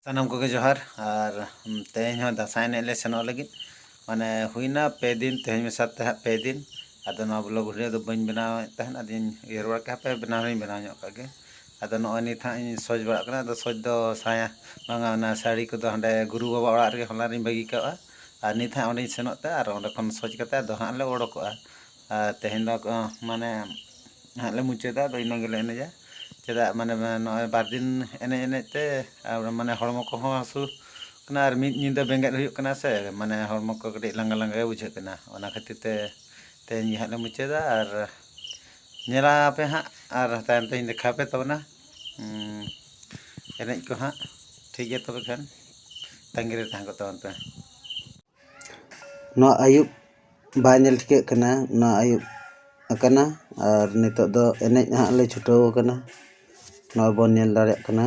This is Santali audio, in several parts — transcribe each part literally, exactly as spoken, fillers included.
ᱥᱟᱱᱟᱢ ᱠᱚᱜᱮ ᱡᱚᱦᱟᱨ᱾ ᱟᱨ ᱛᱮᱦᱮᱧ ᱦᱚᱸ ᱫᱟᱸᱥᱟᱭ ᱮᱱᱮᱡ ᱞᱮ ᱥᱮᱱᱚᱜ ᱞᱟᱹᱜᱤᱫ, ᱢᱟᱱᱮ ᱦᱩᱭᱱᱟ ᱯᱮ ᱫᱤᱱ, ᱛᱮᱦᱮᱧ ᱢᱮᱥᱟ ᱛᱮ ᱦᱟᱸᱜ ᱯᱮ ᱫᱤᱱ᱾ ᱟᱫᱚ ᱱᱚᱣᱟ ᱵᱞᱚᱜ ᱵᱷᱤᱰᱤᱭᱳ ᱫᱚ ᱵᱟᱹᱧ ᱵᱮᱱᱟᱣᱮᱫ ᱛᱟᱦᱮᱸᱫ, ᱟᱫᱚᱧ ᱩᱭᱦᱟᱹᱨ ᱵᱟᱲᱟ ᱠᱮᱫᱼᱟ ᱦᱟᱯᱮ ᱵᱮᱱᱟᱣ ᱦᱚᱸᱧ ᱵᱮᱱᱟᱣ ᱧᱚᱜ ᱠᱟᱜ ᱜᱮ᱾ ᱟᱫᱚ ᱱᱚᱜᱼᱚᱭ ᱱᱤᱛ ᱦᱟᱸᱜ ᱤᱧ ᱥᱚᱡᱽ ᱵᱟᱲᱟᱜ ᱠᱟᱱᱟ᱾ ᱟᱫᱚ ᱥᱚᱡᱽ ᱫᱚ ᱥᱟᱭᱟ ᱵᱟᱝᱟ, ᱚᱱᱟ ᱥᱟᱹᱲᱤ ᱠᱚᱫᱚ ᱦᱟᱸᱰᱮ ᱜᱩᱨᱩ ᱵᱟᱵᱟ ᱚᱲᱟᱜ ᱨᱮᱜᱮ ᱦᱚᱞᱟ ᱨᱤᱧ ᱵᱟᱹᱜᱤ ᱠᱟᱜᱼᱟ᱾ ᱟᱨ ᱱᱤᱛ ᱦᱟᱸᱜ ᱚᱸᱰᱮᱧ ᱥᱮᱱᱚᱜ ᱛᱮ ᱟᱨ ᱚᱸᱰᱮ ᱠᱷᱚᱱ ᱥᱚᱡᱽ ᱠᱟᱛᱮ ᱟᱫᱚ ᱦᱟᱸᱜ ᱞᱮ ᱚᱰᱚᱠᱚᱜᱼᱟ᱾ ᱟᱨ ᱛᱮᱦᱮᱧ ᱫᱚ, ᱢᱟᱱᱮ, ᱦᱟᱸᱜ ᱞᱮ ᱢᱩᱪᱟᱹᱫᱟ, ᱟᱫᱚ ᱤᱱᱟᱹ ᱜᱮᱞᱮ ᱮᱱᱮᱡᱟ᱾ ᱪᱮᱫᱟᱜ, ᱢᱟᱱᱮ, ᱱᱚᱜᱼᱚᱭ ᱵᱟᱨ ᱫᱤᱱ ᱮᱱᱮᱡ ᱮᱱᱮᱡ ᱛᱮ, ᱟᱨ, ᱢᱟᱱᱮ, ᱦᱚᱲᱢᱚ ᱠᱚᱦᱚᱸ ᱦᱟᱹᱥᱩ ᱠᱟᱱᱟ ᱟᱨ ᱢᱤᱫ ᱧᱤᱫᱟᱹ ᱵᱮᱸᱜᱮᱫ ᱦᱩᱭᱩᱜ ᱠᱟᱱᱟ ᱥᱮ, ᱢᱟᱱᱮ, ᱦᱚᱲᱢᱚ ᱠᱚ ᱠᱟᱹᱴᱤᱡ ᱞᱟᱸᱜᱟ ᱞᱟᱸᱜᱟ ᱜᱮ ᱵᱩᱡᱷᱟᱹᱜ ᱠᱟᱱᱟ᱾ ᱚᱱᱟ ᱠᱷᱟᱹᱛᱤᱨ ᱛᱮ ᱛᱮᱦᱮᱧ ᱜᱮ ᱦᱟᱸᱜ ᱞᱮ ᱢᱩᱪᱟᱹᱫᱟ ᱟᱨ ᱧᱮᱞᱟᱯᱮ ᱦᱟᱸᱜ, ᱟᱨ ᱛᱟᱭᱚᱢ ᱛᱮᱧ ᱫᱮᱠᱷᱟᱣ ᱯᱮ ᱛᱟᱵᱚᱱᱟ, ᱩᱸ, ᱮᱱᱮᱡ ᱠᱚ ᱦᱟᱸᱜ᱾ ᱴᱷᱤᱠ ᱜᱮᱭᱟ, ᱛᱚᱵᱮ ᱠᱷᱟᱱ ᱛᱟᱺᱜᱤ ᱨᱮ ᱛᱟᱦᱮᱸ ᱠᱚᱜ ᱛᱟᱵᱚᱱ ᱯᱮ᱾ ᱱᱚᱣᱟ ᱟᱹᱭᱩᱵ ᱵᱟᱭ ᱧᱮᱞ ᱴᱷᱤᱠᱟᱹᱜ ᱠᱟᱱᱟ, ᱱᱚᱣᱟ ᱟᱹᱭᱩᱵ ᱟᱠᱟᱱᱟ ᱟᱨ ᱱᱤᱛᱚᱜ ᱫᱚ ᱮᱱᱮᱡ ᱦᱟᱸᱜ ᱞᱮ ᱪᱷᱩᱴᱟᱹᱣ ᱟᱠᱟᱱᱟ᱾ ᱱᱚᱜᱼᱚᱭ ᱵᱚᱱ ᱧᱮᱞ ᱫᱟᱲᱮᱭᱟᱜ ᱠᱟᱱᱟ᱾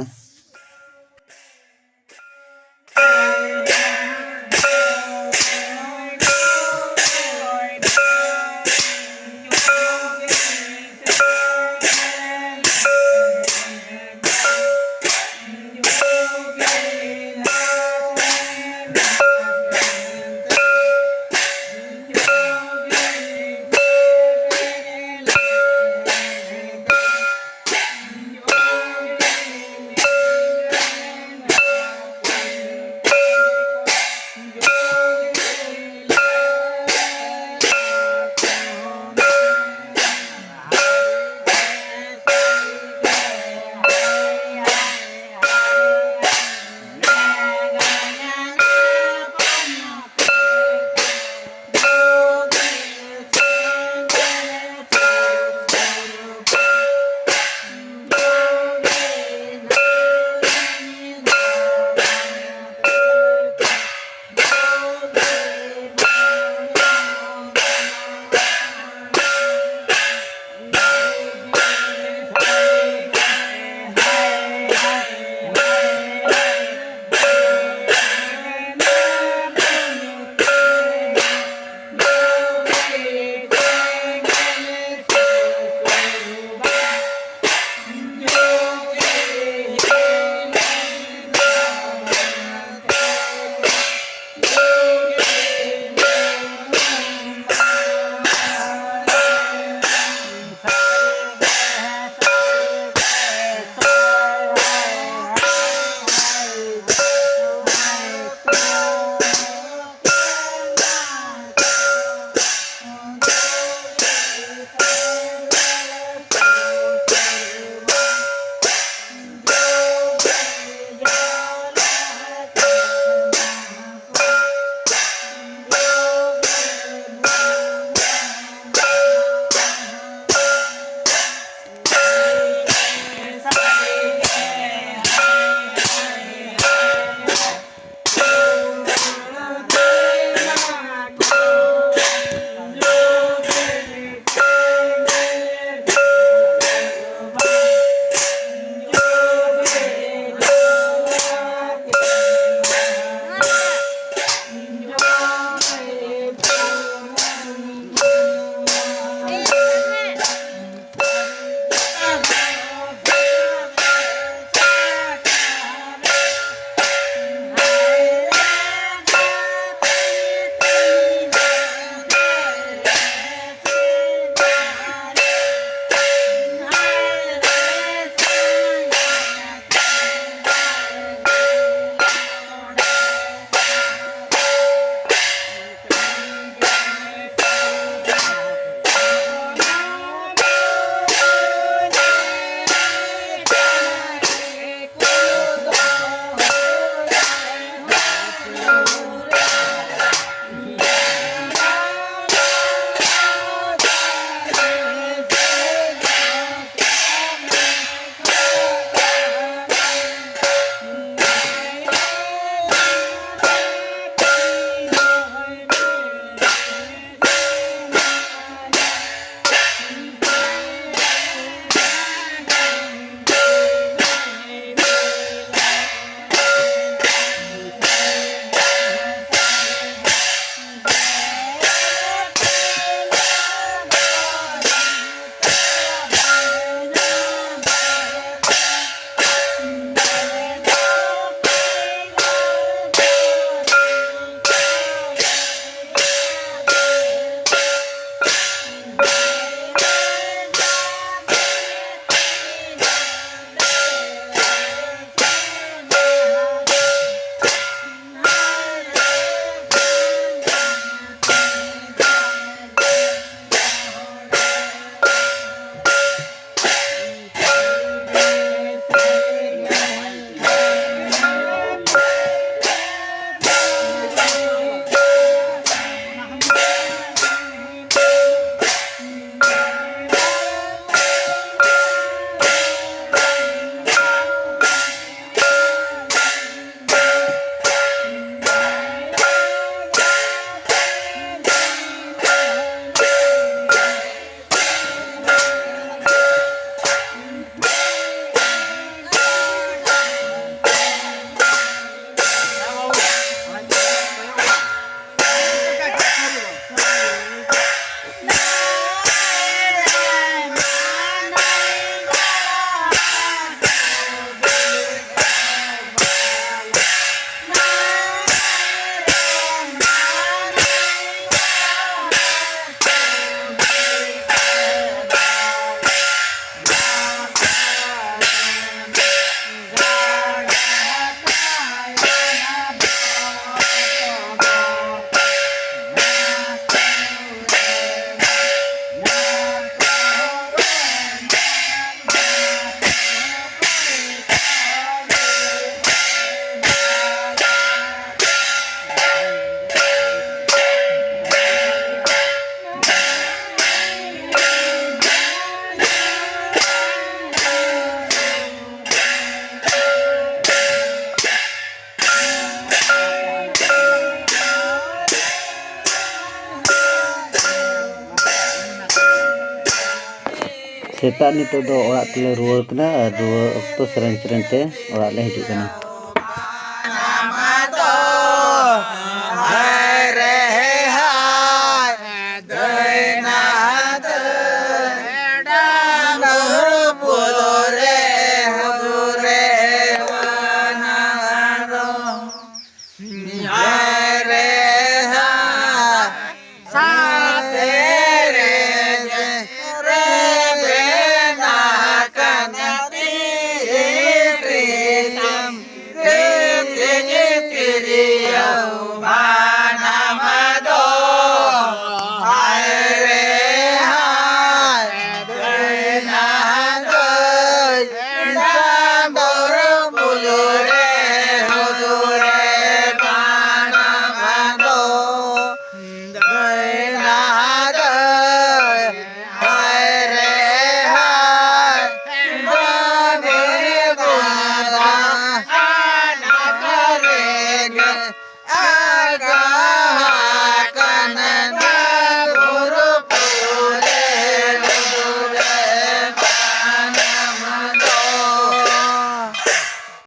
ᱥᱮᱛᱟᱜ ᱱᱤᱛᱚᱜ ᱫᱚ ᱚᱲᱟᱜ ᱛᱮᱞᱮ ᱨᱩᱣᱟᱹᱲ ᱠᱟᱱᱟ ᱟᱨ ᱨᱩᱣᱟᱹᱲ ᱚᱠᱛᱚ ᱥᱮᱨᱮᱧ ᱥᱮᱨᱮᱧ ᱛᱮ ᱚᱲᱟᱜ ᱞᱮ ᱦᱤᱡᱩᱜ ᱠᱟᱱᱟ᱾